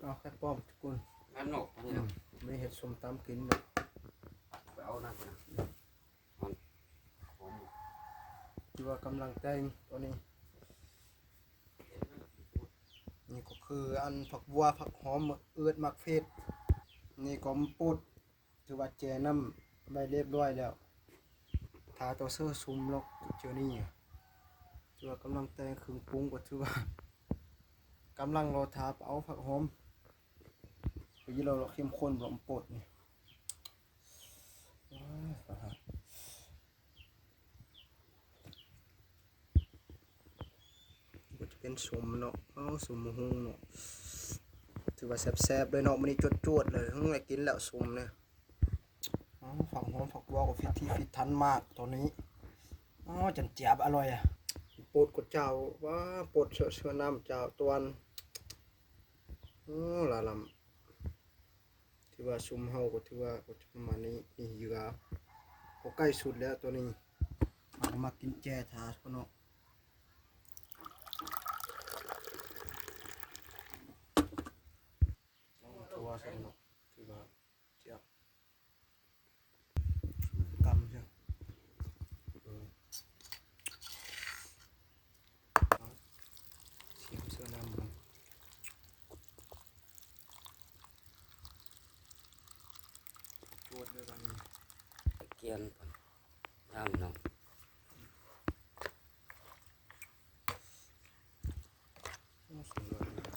ເອົາແຄ່ປ້ອມທຸກຄົນ ງານນອກອັນນີ້ເນາະ ອືມ ໄດ້ເຮັດສົ້ມຕຳກິນເນາະ ໄປເອົານັ້ນພຸ້ນນະ ມັນຫອມ ທີ່ວ່າກຳລັງແຕ່ງຕອນນີ້ ນີ້ກໍຄືອັນຜັກບົ່ວ ຜັກຫອມ ໝາກເອືອດ ໝາກເຟດ ນີ້ກໍມາປົດ ຖືວ່າແຈນ້ຳໄວ້ລຽບລ້ອຍແລ້ວ ຖ້າຕໍ່ເຊີຊຸມເນາະ ເທື່ອນີ້ ຖືວ່າກຳລັງແຕ່ງເຄື່ອງປຸງ ກໍຖືວ່າກຳລັງລໍຖ້າເອົາຜັກຫອມ ໄປຢູ່ແລ້ວເນາະ ເຂັ້ມຂຸ້ນ ລອງປົດນີ້ ກໍຈະເປັນສົ້ມເນາະ ເອົາ ສົ້ມໝາກຫຸ່ງເນາະ ຖືວ່າແຊບໆເລີຍເນາະ ມື້ນີ້ຈວດໆເລີຍ ຫຶ ໄດ້ກິນແລ້ວສົ້ມນີ້ ເອົາ ຜັກຫອມ ຜັກບົ່ວກໍຟິດທີ່ຟິດທັນມາກຕອນນີ້ ເອົາ ຈັ່ງຈຽບອະລ່ອຍ ປົດກໍເຈົ້າ ວ້າ ປົດເຊາະ ເຊາະນ້ຳເຈົ້າ ຕວນ ໂອ້ ລາລຳ ຖືວ່າຊຸມເຮົາກໍຖືວ່າກໍຈະປະມານນີ້ ນີ້ເຫຍື່ອກໍໃກ້ສຸດແລ້ວໂຕນີ້ ເຮົາກໍມາກິນແຈ່ຖ້າກ່ອນເນາະ ໂອ້ ຖືວ່າຊັ້ນເນາະ ຖືວ່າຈຽບ ກຳເຊີ ເອີ ຊິມເຊີນ້ຳເບິ່ງ ຈວດເລີຍບາດນີ້ ຕະກຽນ ຍາມເນາະ ໂອ້ ສຸດຍອດເລີຍ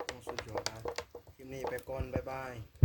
ໂອ້ ສຸດຍອດ ຄລິບນີ້ໄປກ່ອນ ບາຍບາຍ.